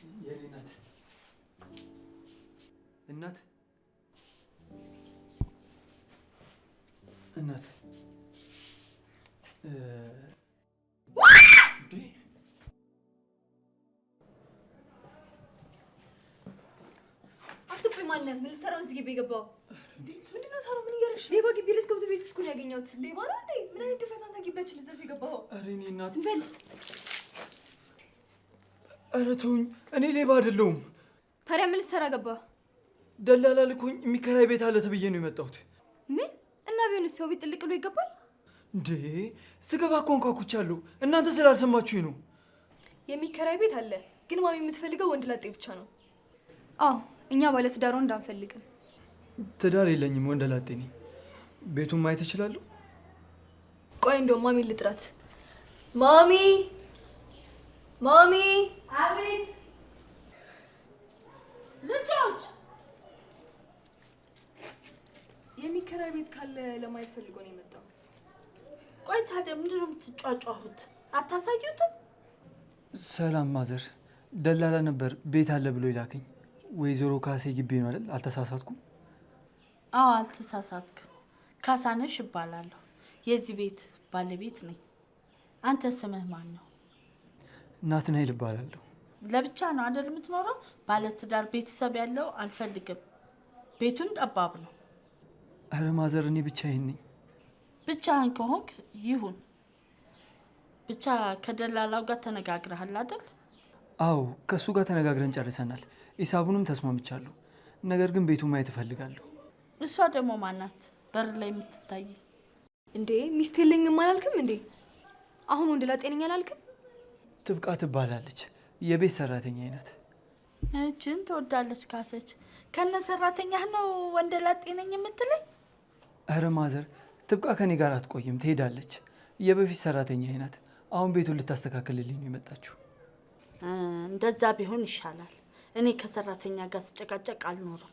የኔ እናት እናት እናት አትቆይ። ማነህ? ምን ልትሰራ ነው እዚህ ግቢ የገባው? ምንድን ነው ሳሮ? ምን እያደረግሽ? ሌባ ግቢ ድረስ ገብቶ ቤት ውስጥ እኮ ነው ያገኘሁት። ሌባ ነው እንዴ? ምን አይነት ድፍረት አንተ ግቢያችን ልትዘርፍ የገባኸው? ኧረ እኔ እናት ዝም በል። ኧረ ተውኝ፣ እኔ ሌባ አይደለሁም። ታዲያ ምን ልትሰራ ገባ? ደላላ ልኮኝ የሚከራይ ቤት አለ ተብዬ ነው የመጣሁት። ምን እና ቢሆንስ ሰው ቤት ጥልቅ ብሎ ይገባል እንዴ? ስገባ እኮ አንኳኩቻለሁ፣ እናንተ ስላልሰማችሁኝ ነው። የሚከራይ ቤት አለ፣ ግን ማሚ የምትፈልገው ወንድ ላጤ ብቻ ነው። አዎ እኛ ባለትዳር ወንድ አንፈልግም። ትዳር የለኝም፣ ወንድ ላጤ ነኝ። ቤቱን ማየት እችላለሁ? ቆይ እንደው ማሚ ልጥራት። ማሚ ማሚ! አቤት። ልጆች የሚከራይ ቤት ካለ ለማየት ፈልጎ ነው የመጣው። ቆይ ታዲያ ምንድን ነው የምትጫጫሁት? አታሳዩትም? ሰላም ማዘር፣ ደላላ ነበር ቤት አለ ብሎ ይላከኝ። ወይዘሮ ካሴ ግቢ ነው አይደል? አልተሳሳትኩም? አዎ አልተሳሳትክም። ካሳነሽ እባላለሁ። የዚህ ቤት ባለቤት ነኝ። አንተ ስምህ ማን ነው? ናትናኤል እባላለሁ። ለብቻ ነው አይደል የምትኖረው? ባለትዳር ቤተሰብ ያለው አልፈልግም። ቤቱም ጠባብ ነው። ኧረ ማዘር፣ እኔ ብቻዬን ነኝ። ብቻህን ከሆንክ ይሁን። ብቻ ከደላላው ጋር ተነጋግረሃል አይደል? አዎ ከእሱ ጋር ተነጋግረን ጨርሰናል። ሂሳቡንም ተስማምቻለሁ። ነገር ግን ቤቱን ማየት እፈልጋለሁ። እሷ ደግሞ ማናት? በር ላይ የምትታይ እንዴ? ሚስት የለኝም አላልክም እንዴ? አሁን ወንድ ላጤ ነኝ አላልክም? ትብቃ ትባላለች። የቤት ሰራተኛ ናት። እችን ትወዳለች ካሰች። ከነ ሰራተኛህ ነው ወንድ ላጤ ነኝ የምትለኝ? ኧረ ማዘር፣ ትብቃ ከኔ ጋር አትቆይም፣ ትሄዳለች። የበፊት ሰራተኛ ናት። አሁን ቤቱን ልታስተካክልልኝ ነው የመጣችው። እንደዛ ቢሆን ይሻላል። እኔ ከሰራተኛ ጋር ስጨቃጨቅ አልኖርም።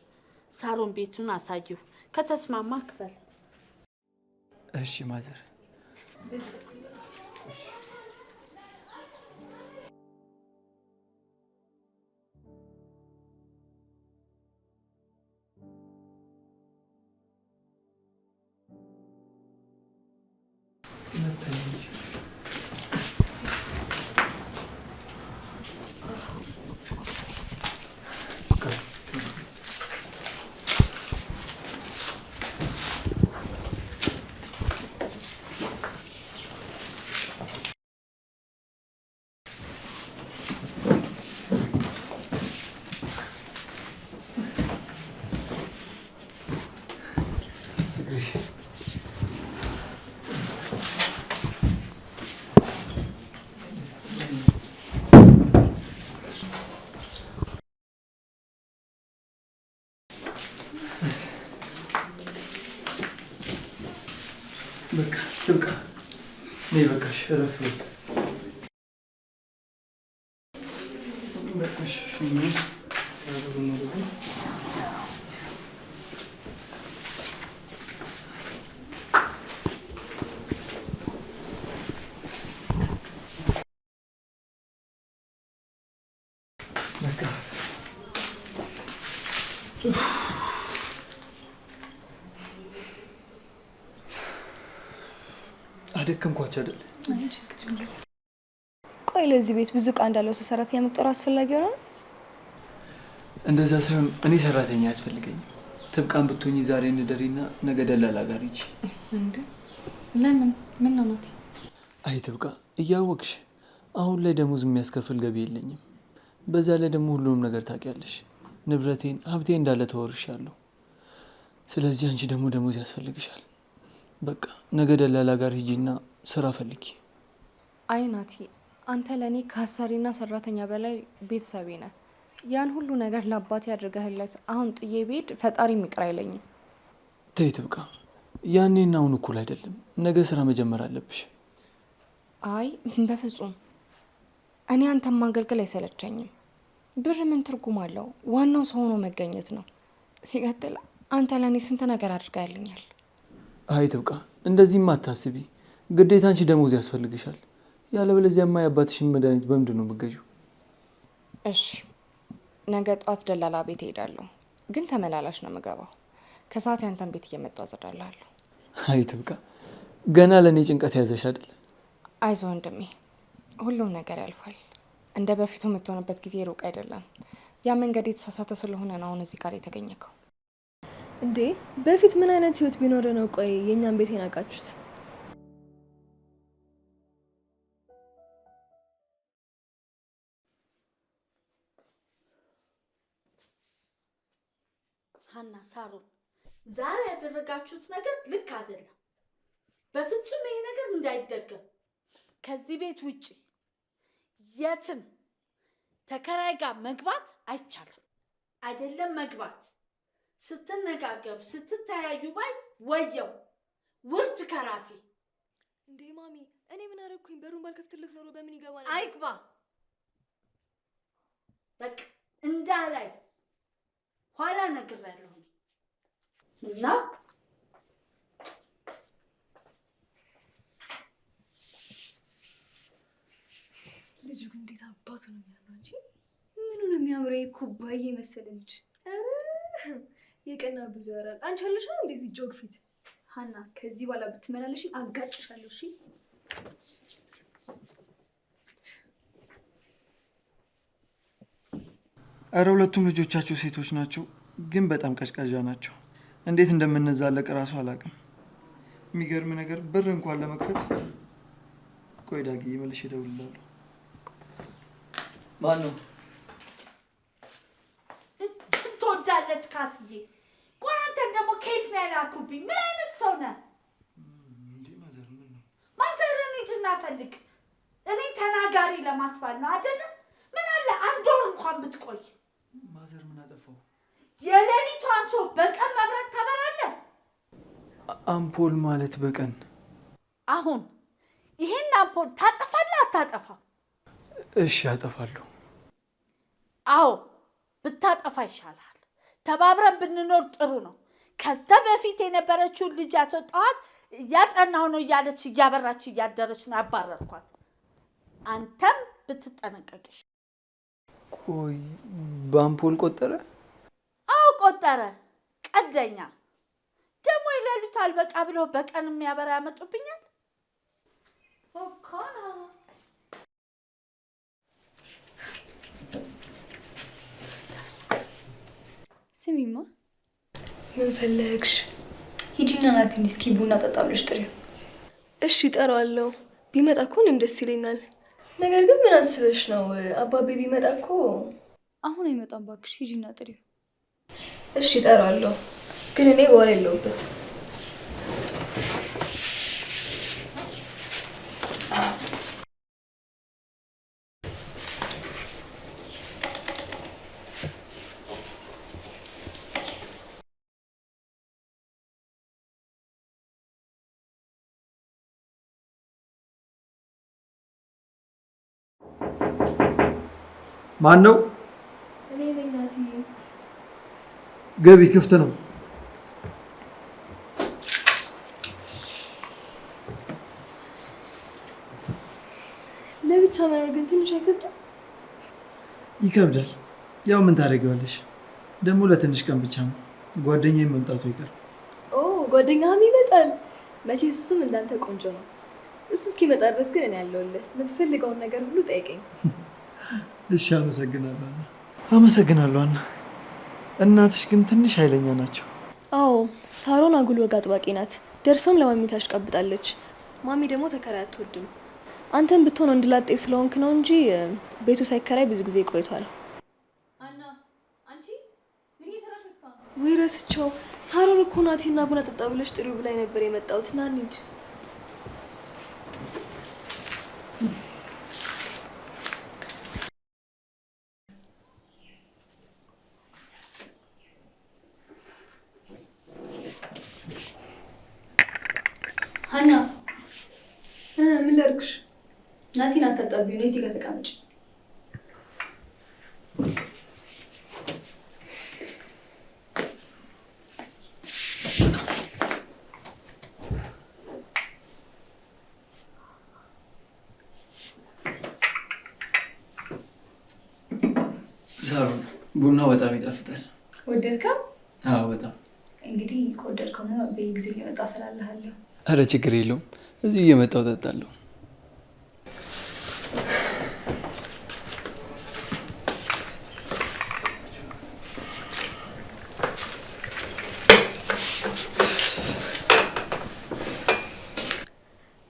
ሳሮን ቤቱን አሳየው፣ ከተስማማ ክፈል። እሺ ማዘር። በቃ ትብቃ። ነይ በቃሽ፣ እረፍ በይ። በቃሽ። በቃ አደከምኳቸው አይደል? ቆይ ለዚህ ቤት ብዙ እቃ እንዳለው ሰው ሰራተኛ መቅጠሩ አስፈላጊ ሆነ? እንደዛ ሳይሆን እኔ ሰራተኛ አያስፈልገኝም። ትብቃን ብትሆኚ ዛሬ እንደሪና ነገ ደላላ ጋር ሂጂ። እንዴ ለምን? ምን ነው ናቲ? አይ ትብቃ፣ እያወቅሽ አሁን ላይ ደሞዝ የሚያስከፍል ገቢ የለኝም። በዛ ላይ ደግሞ ሁሉንም ነገር ታውቂያለሽ። ንብረቴን ሀብቴ እንዳለ ተወርሻለሁ። ስለዚህ አንቺ ደግሞ ደሞዝ ያስፈልግሻል። በቃ ነገ ደላላ ጋር ሂጂና ስራ ፈልጊ። አይ ናቲ፣ አንተ ለእኔ ከአሰሪና ሰራተኛ በላይ ቤተሰቤ ነህ። ያን ሁሉ ነገር ለአባቴ አድርገህለት አሁን ጥዬ ብሄድ ፈጣሪ ይቅር አይለኝም። ተይ ትብቃ፣ ያኔና አሁን እኩል አይደለም። ነገ ስራ መጀመር አለብሽ። አይ በፍጹም እኔ አንተን ማገልገል አይሰለቸኝም። ብር ምን ትርጉም አለው? ዋናው ሰው ሆኖ መገኘት ነው። ሲቀጥል አንተ ለእኔ ስንት ነገር አድርገህልኛል። አይ ትብቃ፣ እንደዚህም አታስቢ። ግዴታ አንቺ ደሞዝ ያስፈልግሻል። ያለበለዚያማ የአባትሽን መድኃኒት በምንድን ነው የምትገዢው? እሺ ነገ ጠዋት ደላላ ቤት እሄዳለሁ፣ ግን ተመላላሽ ነው የምገባው። ከሰዓት ያንተን ቤት እየመጣሁ አጸዳልሃለሁ። አይ ትብቃ፣ ገና ለእኔ ጭንቀት ያዘሽ አይደል? አይዞህ ወንድሜ፣ ሁሉም ነገር ያልፋል። እንደ በፊቱ የምትሆንበት ጊዜ ሩቅ አይደለም። ያ መንገድ የተሳሳተ ስለሆነ ነው አሁን እዚህ ጋር የተገኘከው። እንዴ በፊት ምን አይነት ህይወት ቢኖር ነው ቆይ የእኛን ቤት የናቃችሁት? ሀና፣ ሳሮን ዛሬ ያደረጋችሁት ነገር ልክ አይደለም። በፍጹም ይሄ ነገር እንዳይደገም። ከዚህ ቤት ውጪ የትም ተከራይ ጋር መግባት አይቻልም። አይደለም መግባት፣ ስትነጋገሩ ስትተያዩ ባይ ወየው ውርድ ከራሴ። እንዴ ማሚ፣ እኔ ምን አደረኩኝ? በሩን ባልከፍትለት ኖሮ በምን ይገባ ነበር? አይግባ። በቃ እንዳላይ ኋላ ነግሬያለሁ እና ልጁ ግን እንዴት አባቱ ነው የሚያምረው እንጂ ምኑ ነው የሚያምረው? ኩባዬ መሰለ ልጅ። ኧረ የቀና ብዙ ያወራል። አንቺ አለሽ እንደዚህ ጆግ ፊት። ሀና ከዚህ በኋላ ብትመላለሽ አጋጭሻለሁ። እሺ እረ ሁለቱም ልጆቻቸው ሴቶች ናቸው፣ ግን በጣም ቀዥቃዣ ናቸው። እንዴት እንደምንዛለቅ እራሱ አላውቅም። የሚገርም ነገር ብር እንኳን ለመክፈት ቆይ ዳግዬ መልሼ እደውልልሃለሁ። ማን ነው? ትወዳለች ካስዬ። ቆይ አንተን ደግሞ ከየት ነው ያላኩብኝ? ምን አይነት ሰው ነህ? እንዴ ማዘር፣ ምን ነው? ማዘርን ሂድና ፈልግ። እኔ ተናጋሪ ለማስባል ነው አይደለም? ምን አለ አንድ ወር እንኳን ብትቆይ። ማዘር ምን አጠፋው? የሌሊቱ አንሶ በቀን መብራት ታበራለህ? አምፖል ማለት በቀን አሁን ይሄን አምፖል ታጠፋለህ አታጠፋም? እሺ አጠፋለሁ። አዎ ብታጠፋ ይሻላል። ተባብረን ብንኖር ጥሩ ነው። ከዛ በፊት የነበረችውን ልጅ ያስወጣኋት እያጠናሁ ነው እያለች እያበራች እያደረች ነው ያባረርኳት። አንተም ብትጠነቀቅሽ። ቆይ በአምፖል ቆጠረ? አዎ ቆጠረ። ቀልደኛ ደግሞ የሌሊቱ አልበቃ ብለው በቀን የሚያበራ ያመጡብኛል እኮ ነው። ስሚማ፣ ምን ፈለግሽ? ሂጂና ናቲን እስኪ ቡና ጠጣ ብለሽ ጥሪው። እሺ እጠራዋለሁ። ቢመጣ እኮ እኔም ደስ ይለኛል። ነገር ግን ምን አስበሽ ነው? አባቤ ቢመጣ እኮ አሁን አይመጣም። እባክሽ ሂጂና ጥሪው። እሺ እጠራዋለሁ፣ ግን እኔ በኋላ የለሁበትም። ማን ነው? እኔ ነኝ ናቲ። ገቢ ክፍት ነው። ለብቻ መኖር ግን ትንሽ አይከብድም? ይከብዳል። ያው ምን ታደርጊዋለሽ? ደግሞ ለትንሽ ቀን ብቻ ነው። ጓደኛዬ መምጣቱ አይቀርም። ኦ ጓደኛህም ይመጣል። መቼ እሱም እንዳንተ ቆንጆ ነው። እሱ እስኪመጣ ድረስ ግን እኔ አለሁልህ። የምትፈልገውን ነገር ሁሉ ጠይቀኝ። እሺ፣ አመሰግናለሁ አና። አመሰግናለሁ አና። እናትሽ ግን ትንሽ ኃይለኛ ናቸው። አዎ ሳሮን አጉል ወግ አጥባቂ ናት። ደርሶም ለማሚ ታሽቃብጣለች። ማሚ ደግሞ ተከራይ አትወድም። አንተም ብትሆን ወንድ ላጤ ስለሆንክ ነው እንጂ ቤቱ ሳይከራይ ብዙ ጊዜ ቆይቷል። አና አንቺ ምን እየሰራሽ ነው እስካሁን? ውይ ረስቸው። ሳሮን እኮ ናቲና ቡና ጠጣ ብለሽ ጥሪው ብላኝ ነበር የመጣሁት። ና እንሂድ። ሀና ምን ላድርግሽ? ናቲን አታጣቢው፣ ነይ እዚህ ጋር ተቀመጭ። ሳሮን ቡናው በጣም ይጣፍጣል። ወደድከው? አዎ በጣም። እንግዲህ ከወደድከው በየጊዜው እየመጣ እፈላልሃለሁ። አረ ችግር የለውም፣ እዚሁ እየመጣሁ እጠጣለሁ።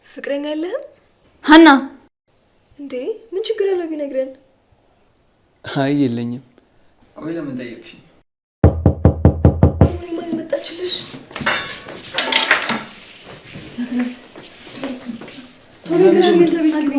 ፍቅረኛ የለህም? ሀና እንዴ ምን ችግር አለው ቢነግረን? አይ የለኝም። ቆይ ለምን ጠየቅሽ? እኔማ የመጣችልሽ ቶሎ ይዘሽ መኝታ ቤት ግቢ።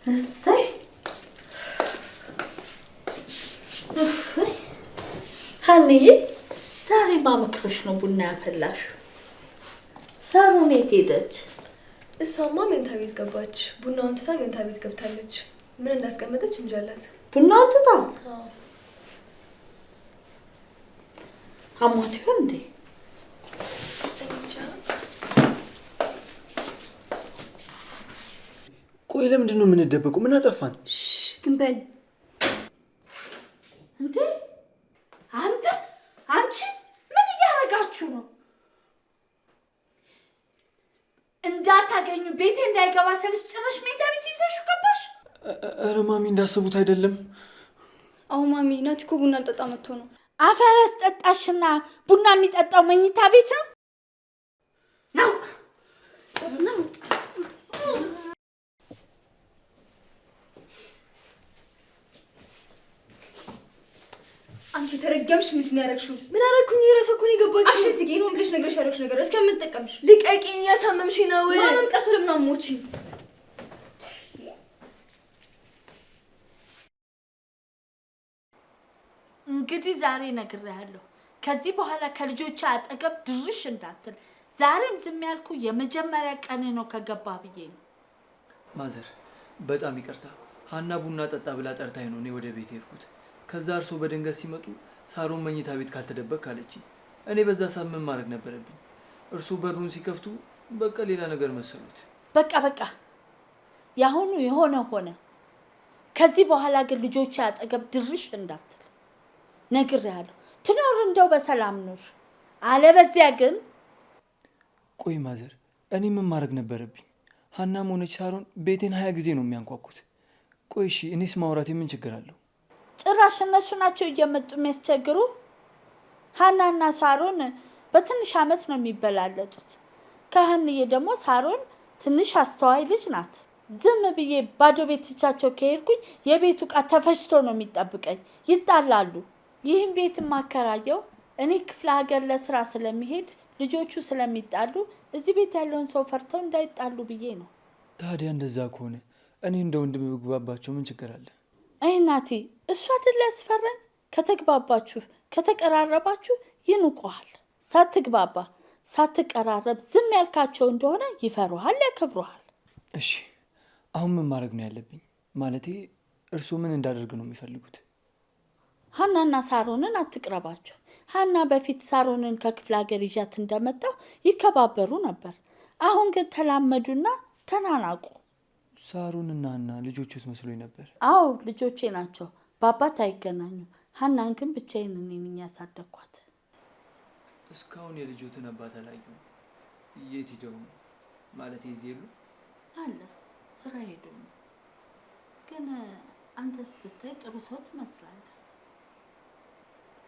እሰይ ሀንዬ፣ ዛሬ ማመክሮሽ ነው ቡና ያፈላሽው። ሳሮን የት ሄደች? እሷማ መኝታ ቤት ገባች። ቡናውን ትታ መኝታ ቤት ገብታለች። ምን እንዳስቀመጠች እንጃላት። ቡናውን ትታ አሟት ይሆን እንዴ? እንጃ። ቆይ ለምንድን ነው የምንደበቀው? ምን አጠፋን? ዝም በል እንዴ አንተ፣ አንቺ ምን እያደረጋችሁ ነው? እንዳታገኙ ቤቴ እንዳይገባ ስልሽ ጭራሽ መኝታ ቤት ይዘሽው ገባሽ። ኧረ ማሚ እንዳሰቡት አይደለም። አዎ ማሚ፣ ናቲ እኮ ቡና አልጠጣ መጥቶ ነው። አፈር አስጠጣሽና ቡና የሚጠጣው መኝታ ቤት ነው ነው ነው። አንቺ የተረገምሽ ምንድን ነው ያደረግሽው? ምን አደረግኩኝ? የራሷ እኮ ነው የገባችው። አፍሽን ዝጊ ነው ብለሽ ነግረሽ ያደረግሽው ነገር እስከምንጠቀምሽ። ልቀቂኝ፣ እያሳመምሽኝ ነው። ማንም ቀርቶ ለምን አሞቺ? እንግዲህ ዛሬ እነግርሃለሁ፣ ከዚህ በኋላ ከልጆች አጠገብ ድርሽ እንዳትል። ዛሬም ዝም ያልኩ የመጀመሪያ ቀን ነው ከገባ ብዬ ነው። ማዘር በጣም ይቅርታ። ሀና ቡና ጠጣ ብላ ጠርታኝ ነው እኔ ወደ ቤት የሄድኩት። ከዛ እርሶ በድንገት ሲመጡ ሳሮን መኝታ ቤት ካልተደበቅ አለችኝ። እኔ በዛ ሰዓት ምን ማድረግ ነበረብኝ? እርሶ በሩን ሲከፍቱ በቃ ሌላ ነገር መሰሉት። በቃ በቃ፣ ያሁኑ የሆነ ሆነ። ከዚህ በኋላ ግን ልጆች አጠገብ ድርሽ እንዳትል ነግሬሃለሁ። ትኖር እንደው በሰላም ኑር፣ አለበዚያ ግን ቆይ ማዘር፣ እኔ ምን ማድረግ ነበረብኝ? ሀናም ሆነች ሳሮን ቤቴን 20 ጊዜ ነው የሚያንኳኩት። ቆይ እሺ፣ እኔስ ማውራቴ ምን ችግር አለው? ጭራሽ እነሱ ናቸው እየመጡ የሚያስቸግሩ። ሀናና ሳሮን በትንሽ አመት ነው የሚበላለጡት። ከሀንዬ ደግሞ ሳሮን ትንሽ አስተዋይ ልጅ ናት። ዝም ብዬ ባዶ ቤት ትቻቸው ከሄድኩኝ የቤቱ ዕቃ ተፈጭቶ ነው የሚጠብቀኝ። ይጣላሉ። ይህን ቤት የማከራየው እኔ ክፍለ ሀገር ለስራ ስለሚሄድ ልጆቹ ስለሚጣሉ እዚህ ቤት ያለውን ሰው ፈርተው እንዳይጣሉ ብዬ ነው። ታዲያ እንደዛ ከሆነ እኔ እንደ ወንድም ብግባባቸው ምን ችግር አለ? አይ እናቴ፣ እሱ አይደል ያስፈራኝ። ከተግባባችሁ ከተቀራረባችሁ ይንቁሃል። ሳትግባባ ሳትቀራረብ ዝም ያልካቸው እንደሆነ ይፈሩሃል፣ ያከብሩሃል። እሺ አሁን ምን ማድረግ ነው ያለብኝ? ማለቴ እርሱ ምን እንዳደርግ ነው የሚፈልጉት? ሀናና ሳሮንን አትቅረባቸው። ሀና በፊት ሳሮንን ከክፍለ ሀገር ይዣት እንደመጣሁ ይከባበሩ ነበር። አሁን ግን ተላመዱና ተናናቁ። ሳሮንና ሀና ልጆቹስ መስሎኝ ነበር። አዎ ልጆቼ ናቸው። በአባት አይገናኙም። ሀናን ግን ብቻዬን እኔ ነኝ ያሳደግኳት። እስካሁን የልጆትን አባት አላየሁም። የት ሄደው ነው? ማለቴ እዚህ የሉም? አለ ስራ ሄዶ ነው። ግን አንተ ስትታይ ጥሩ ሰው ትመስላለህ።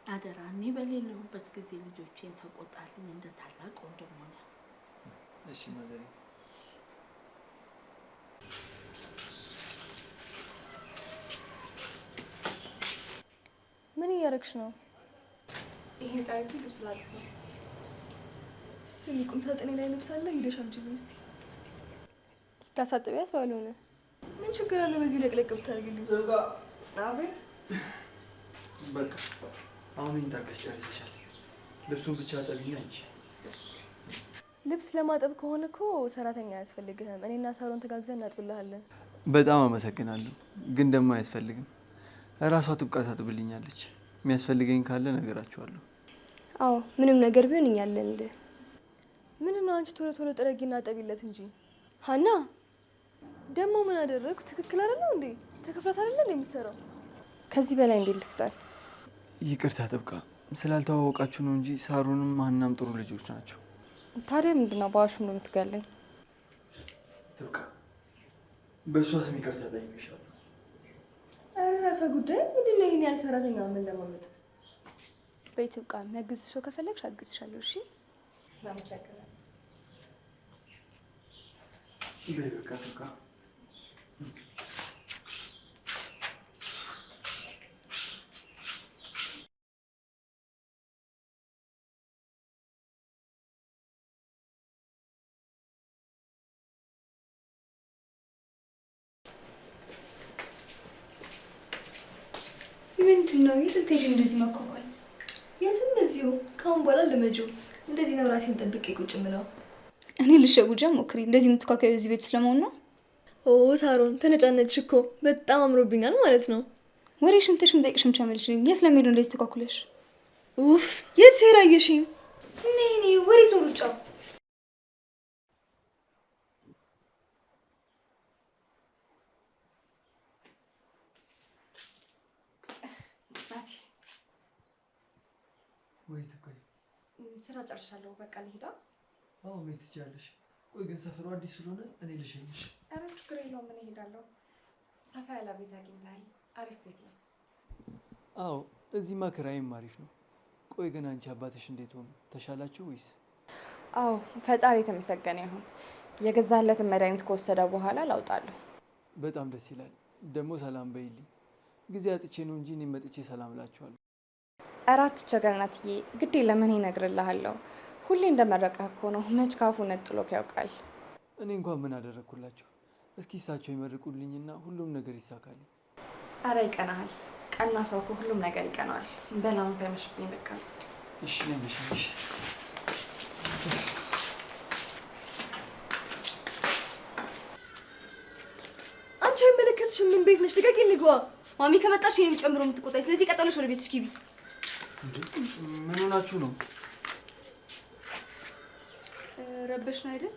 አደራ እኔ በሌለሁበት ጊዜ ልጆቼን ተቆጣልኝ፣ እንደ ታላቅ ወንድም ሆነ። እሺ ማዘሬ። ምን እያደረግሽ ነው? ይሄን ጠርጊ ልብስ ላጥፍ ነው። ስሚ፣ ቁም ሳጥኔ ላይ ልብስ አለ፣ ሂደሽ አምጪልኝ እስቲ። ልታሳጥቢያት ባልሆነ ምን ችግር አለው? በዚህ ለቅለቅ ብታደርጊልኝ። አቤት። በቃ አሁን ይሄን ጠርገሽ ጨርሰሻል። ልብሱን ብቻ አጠቢና እንጂ። ልብስ ለማጠብ ከሆነ እኮ ሰራተኛ አያስፈልግህም። እኔና ሳሮን ተጋግዘን እናጥብልሃለን። በጣም አመሰግናለሁ፣ ግን ደግሞ አያስፈልግም። እራሷ ጥብቃ ታጥብልኛለች። የሚያስፈልገኝ ካለ ነገራችኋለሁ። አዎ ምንም ነገር ቢሆን እኛ አለንልህ። ምንድን ነው አንቺ ቶሎ ቶሎ ጥረጊና ጠቢለት እንጂ። ሀና ደግሞ ምን አደረግኩ? ትክክል አይደለም እንዴ? ተከፍላት አይደለ እንዴ የምትሰራው? ከዚህ በላይ እንዴት ልፍጠር? ይቅርታ ጥብቃ፣ ስላልተዋወቃችሁ ነው እንጂ ሳሩንም ሀናም ጥሩ ልጆች ናቸው። ታዲያ ምንድን ነው በአሹም ነው የምትገለኝ? ጥብቃ፣ በእሷ ስም ይቅርታ ጠይቅሻለሁ። ኧረ እራሷ ጉዳይ ምንድን ነው? ይሄን ያህል ሰራተኛ ምን ለማመጥ? በይ ትብቃ፣ የሚያግዝሽ ሰው ከፈለግሽ አግዝሻለሁ። እሺ በይ በቃ ጥብቃ። ምንድን ነው የት ልትሄጂ እንደዚህ መኳኳል? የትም እዚሁ። ከአሁን በኋላ ልመጂው። እንደዚህ ነው ራሴን ጠብቄ ቁጭ የምለው። እኔ ልሸጉጃ ሞክሪ። እንደዚህ የምትኳኳዩ እዚህ ቤት ስለመሆን ነው። ኦ ሳሮን ተነጫነች እኮ በጣም አምሮብኛል ማለት ነው። ወሬሽን ትንሽ የምጠይቅሽን ብቻ መልሽልኝ። የት ለመሄዱ እንደዚህ ተኳኩለሽ? ኡፍ የት ስሄድ አየሽኝ? ነይ ነይ፣ ወሬ ዞር ሩጫው ወይ ትቆይ፣ ስራ ጨርሻለሁ። በቃ ልሂዳ። አዎ መሄድ ትችያለሽ። ቆይ ግን ሰፈሩ አዲስ ስለሆነ እኔ ልሸኝሽ። ኧረ ችግር የለውም እኔ እሄዳለሁ። ሰፋ ያለ ቤት አግኝተሃል። አሪፍ ቤት ነው። አዎ እዚህማ ክራይም አሪፍ ነው። ቆይ ግን አንቺ አባትሽ እንዴት ሆኑ? ተሻላቸው ወይስ? አዎ ፈጣሪ የተመሰገነ ይሁን። የገዛለትን መድኃኒት ከወሰደ በኋላ ላውጣለሁ። በጣም ደስ ይላል። ደግሞ ሰላም በይልኝ። ጊዜ አጥቼ ነው እንጂ እኔም መጥቼ ሰላም እላችኋለሁ። ኧረ አትቸገር ናትዬ፣ ግድ የለም እኔ እነግርልሃለሁ። ሁሌ እንደመረቀህ እኮ ነው። መች ካፉ ነጥሎክ ያውቃል። እኔ እንኳን ምን አደረግኩላቸው? እስኪ እሳቸው ይመርቁልኝና ሁሉም ነገር ይሳካልኝ። ኧረ ይቀናሃል። ቀና ሰው እኮ ሁሉም ነገር ይቀናዋል። በላውን ሳይመሽብኝ በቃ ልሂድ። እሺ እኔም ልሸኝሽ። አንቺ አይመለከትሽም። ምን ቤት ነሽ? ልቀቂኝ፣ ልግባ። ማሚ ከመጣሽ እኔንም ጨምሮ የምትቆጣኝ። ስለዚህ ቀጠሎሽ ወደ ቤትሽ ግቢ። ምን ሆናችሁ ነው? ረበሽ ነው አይደል?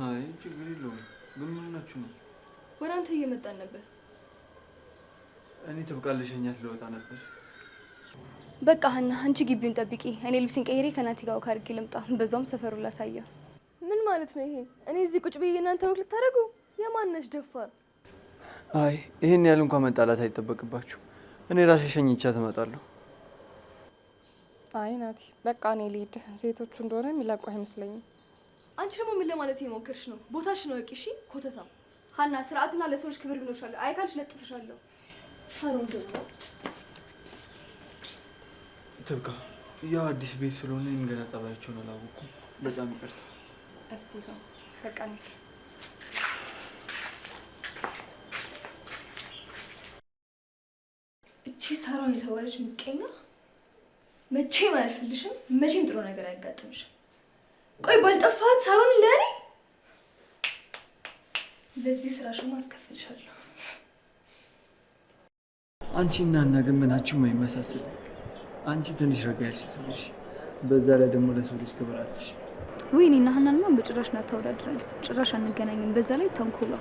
አይ ችግር የለውም። ግን ምን ሆናችሁ ነው? ወደ አንተ እየመጣን ነበር። እኔ ጥብቃ ልሸኛት ልወጣ ነበር። በቃ ሀና አንቺ ግቢውን ጠብቂ። እኔ ልብሴን ቀይሬ ከናቲ ጋር walk አድርጌ ልምጣ። በዛውም ሰፈሩን ላሳየው። ምን ማለት ነው ይሄ? እኔ እዚህ ቁጭ ብዬ እናንተ walk ልታደርጉ? የማነሽ ደፋር? አይ ይሄን ያህል እንኳን መጣላት አይጠበቅባችሁ። እኔ ራሴ ሸኝቻት እመጣለሁ። አይ ናቲ በቃ እኔ ልሂድ። ሴቶቹ እንደሆነ የሚለቁ አይመስለኝም። አንቺ ደግሞ ምን ለማለት የሞከርሽ ነው? ቦታሽን እወቂ እሺ። ኮተታም ሀና ስርዓትና ለሰዎች ክብር ቢኖርሻለሁ። አይ ካልሽ ለጥፍሻለሁ። ሳሮን ደግሞ ትብቃ፣ ያው አዲስ ቤት ስለሆነ እኔም ገና ጸባያቸውን አላወኩም። በጣም ይቅርታ። እስቲ በቃ እንሂድ። እቺ ሳሮን የተባለች ምቀኛ መቼም አያልፍልሽም። መቼም ጥሩ ነገር አያጋጥምሽም። ቆይ ባልጠፋት ሳሮን ለእኔ ለዚህ ስራሽማ አስከፍልሻለሁ። አንቺና እና ግን ምናችሁም አይመሳሰልም። አንቺ ትንሽ ረጋ ያልሽ ሰው ነሽ። በዛ ላይ ደግሞ ለሰው ልጅ ክብር አለሽ። ውይ እኔና ሀናንማ በጭራሽ እናታወዳድረን፣ ጭራሽ አንገናኝም። በዛ ላይ ተንኮሏ።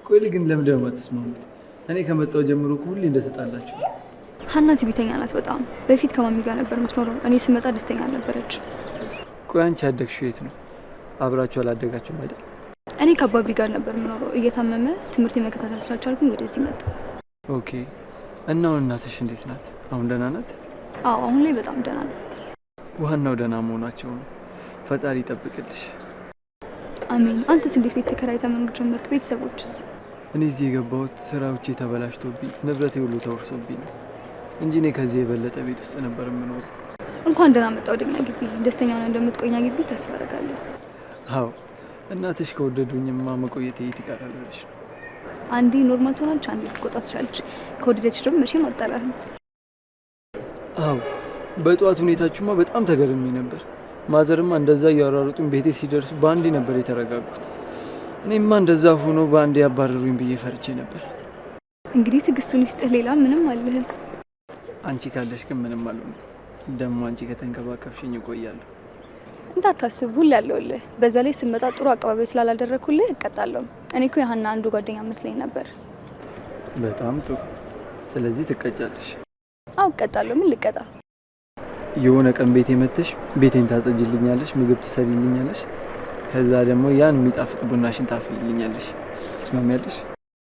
ቆይ ግን ለምንድን ነው የማትስማሙት? እኔ ከመጣሁ ጀምሮ እኮ ሁሌ እንደተጣላችሁ። ሀና ትዕቢተኛ ናት በጣም። በፊት ከማሚ ጋር ነበር የምትኖረው። እኔ ስመጣ ደስተኛ አልነበረች። ቆይ አንቺ ያደግሽው የት ነው? አብራችሁ አላደጋችሁም አይደል? እኔ ከአባቢ ጋር ነበር የምኖረው። እየታመመ ትምህርት የመከታተል ስላልቻልኩኝ ወደዚህ መጣ። Okay። እና አሁን እናትሽ እንዴት ናት? አሁን ደህና ናት? አዎ አሁን ላይ በጣም ደህና ነው። ዋናው ደህና መሆናቸው ነው። ፈጣሪ ይጠብቅልሽ። አሜን። አንተስ እንዴት ቤት ተከራይተህ መኖር ጀመርክ? ቤተሰቦችስ? እኔ እዚህ የገባሁት ስራዎቼ ተበላሽቶብኝ ንብረቴ ሁሉ ተወርሶብኝ ነው እንጂ እኔ ከዚህ የበለጠ ቤት ውስጥ ነበር የምኖረው። እንኳን ደህና መጣ ወደኛ ግቢ። ደስተኛ ሆነህ እንደምትቆኛ ግቢ ተስፋ አደርጋለሁ። አዎ እናትሽ ከወደዱኝማ መቆየቴ የት ይቀራል ብለሽ ነው። አንዴ normal ትሆናለች፣ አንዴ ልትቆጣ ትችላለች። ከወደደች ደግሞ መቼም አጣላህም። አዎ በጠዋት ሁኔታችሁማ በጣም ተገርሜ ነበር። ማዘርማ እንደዛ እያሯሩጡኝ ቤቴ ሲደርሱ በአንዴ ነበር የተረጋጉት። እኔማ እንደዛ ሆኖ በአንዴ ያባረሩኝ ብዬ ፈርቼ ነበር። እንግዲህ ትዕግስቱን ይስጥህ። ሌላ ምንም አልልህም። አንቺ ካለሽ ግን ምንም አልሆንም። ደግሞ አንቺ ከተንከባከብሽኝ እቆያለሁ። እንዳታስብ፣ ሁሌ አለሁልህ። በዛ ላይ ስመጣ ጥሩ አቀባበል ስላላደረግኩልህ እቀጣለሁ። እኔ እኮ የሀና አንዱ ጓደኛ መስለኝ ነበር። በጣም ጥሩ። ስለዚህ ትቀጫለሽ። አዎ እቀጣለሁ። ምን ልቀጣ? የሆነ ቀን ቤቴ መጥተሽ ቤቴን ታጸጅልኛለሽ፣ ምግብ ትሰሪልኛለሽ፣ ከዛ ደግሞ ያን የሚጣፍጥ ቡናሽን ታፍልልኛለሽ። ትስማሚያለሽ?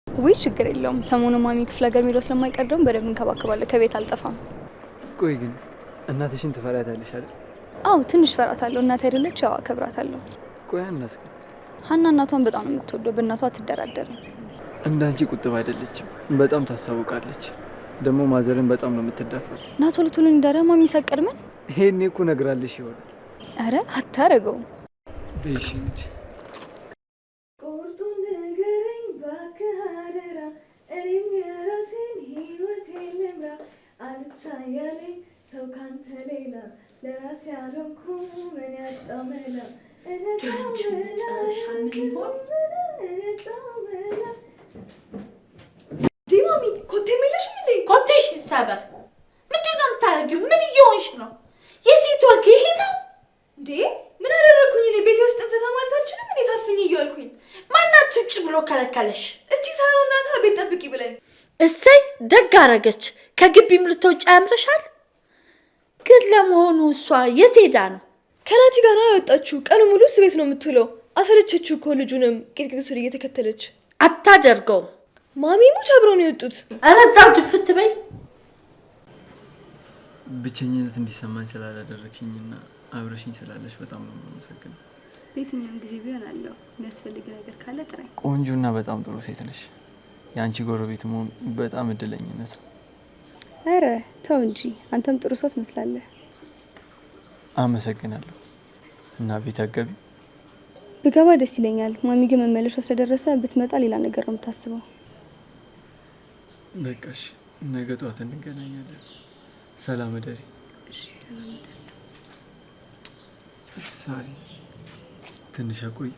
ውይ ችግር የለውም። ሰሞኑን ማሚ ክፍለ ሀገር የሚለው ስለማይቀር ደግሞ በደንብ እንከባከባለሁ። ከቤት አልጠፋም። ቆይ ግን እናትሽን ትፈሪያታለሽ አይደል? አዎ ትንሽ ፈራታለሁ። እናቴ አይደለች? ያው አከብራታለሁ። ቆይ ሀናስ ግን? ሀና እናቷን በጣም ነው የምትወደው። በእናቷ አትደራደርም። እንዳንቺ ቁጥብ አይደለችም። በጣም ታስታውቃለች። ደግሞ ማዘርን በጣም ነው የምትዳፈር። ና ቶሎ ቶሎ እንዳረ ማሚ ሳትቀድመን። ይሄኔ እኮ ነግራልሽ ይሆናል። አረ አታረገውም። እሺ እንጂ ቁርጡን ንገረኝ እባክህ አደራ፣ እኔም የራሴን ህይወቴን ልምራ። አልታያለኝ ሰው ካንተ ሌላ፣ ለራሴ አልሆንኩም እኔ ያጣው መላ። ያንቺ መጨረሻ ምን ይሆን? እነጣው መላ። እንዴ ማሚ ኮቴ የለሽም እንዴ? ኮቴሽ ይሰበር። ምንድን ነው የምታደርጊው? ምን እየሆንሽ ነው? የሴት ወግ ይሄ ነው እንዴ ምን አደረግኩኝ እኔ? ቤቴ ውስጥ እንፈታ ማለት አልችልም እኔ ታፍኝ እያልኩኝ። ማናት ውጭ ብሎ ከለከለሽ? እቺ ሳሮን ናታ ቤት ጠብቂ ብለኝ። እሰይ ደግ አረገች። ከግቢም ልትወጪ ያምርሻል። ግን ለመሆኑ እሷ የት ሄዳ ነው? ከናቲ ጋር ነው ያወጣችሁ። ቀኑ ሙሉ እሱ ቤት ነው የምትውለው። አሰለቸችው እኮ ልጁንም ቂጥቂጥ እየተከተለች። አታደርገውም። ማሚ ሙች አብረው ነው የወጡት። ኧረ እዛው ድፍት በይ። ብቸኝነት እንዲሰማኝ ስላላደረግሽኝና አብረሽኝ ስላለሽ በጣም ነው የማመሰግነው። በየትኛውም ጊዜ ቢሆን አለው። የሚያስፈልግ ነገር ካለ ጥራኝ። ቆንጆና በጣም ጥሩ ሴት ነሽ። የአንቺ ጎረቤት መሆን በጣም እድለኝነት ነው። ኧረ ተው እንጂ አንተም ጥሩ ሰው ትመስላለህ። አመሰግናለሁ። እና ቤት አገቢ ብገባ ደስ ይለኛል። ማሚ ግን መመለሻ ስለደረሰ ብትመጣ ሌላ ነገር ነው የምታስበው። በቃሽ፣ ነገ ጠዋት እንገናኛለን። ሰላም እደሪ። እሺ ሰላም እደር። ሳሪ፣ ትንሽ አቆይ።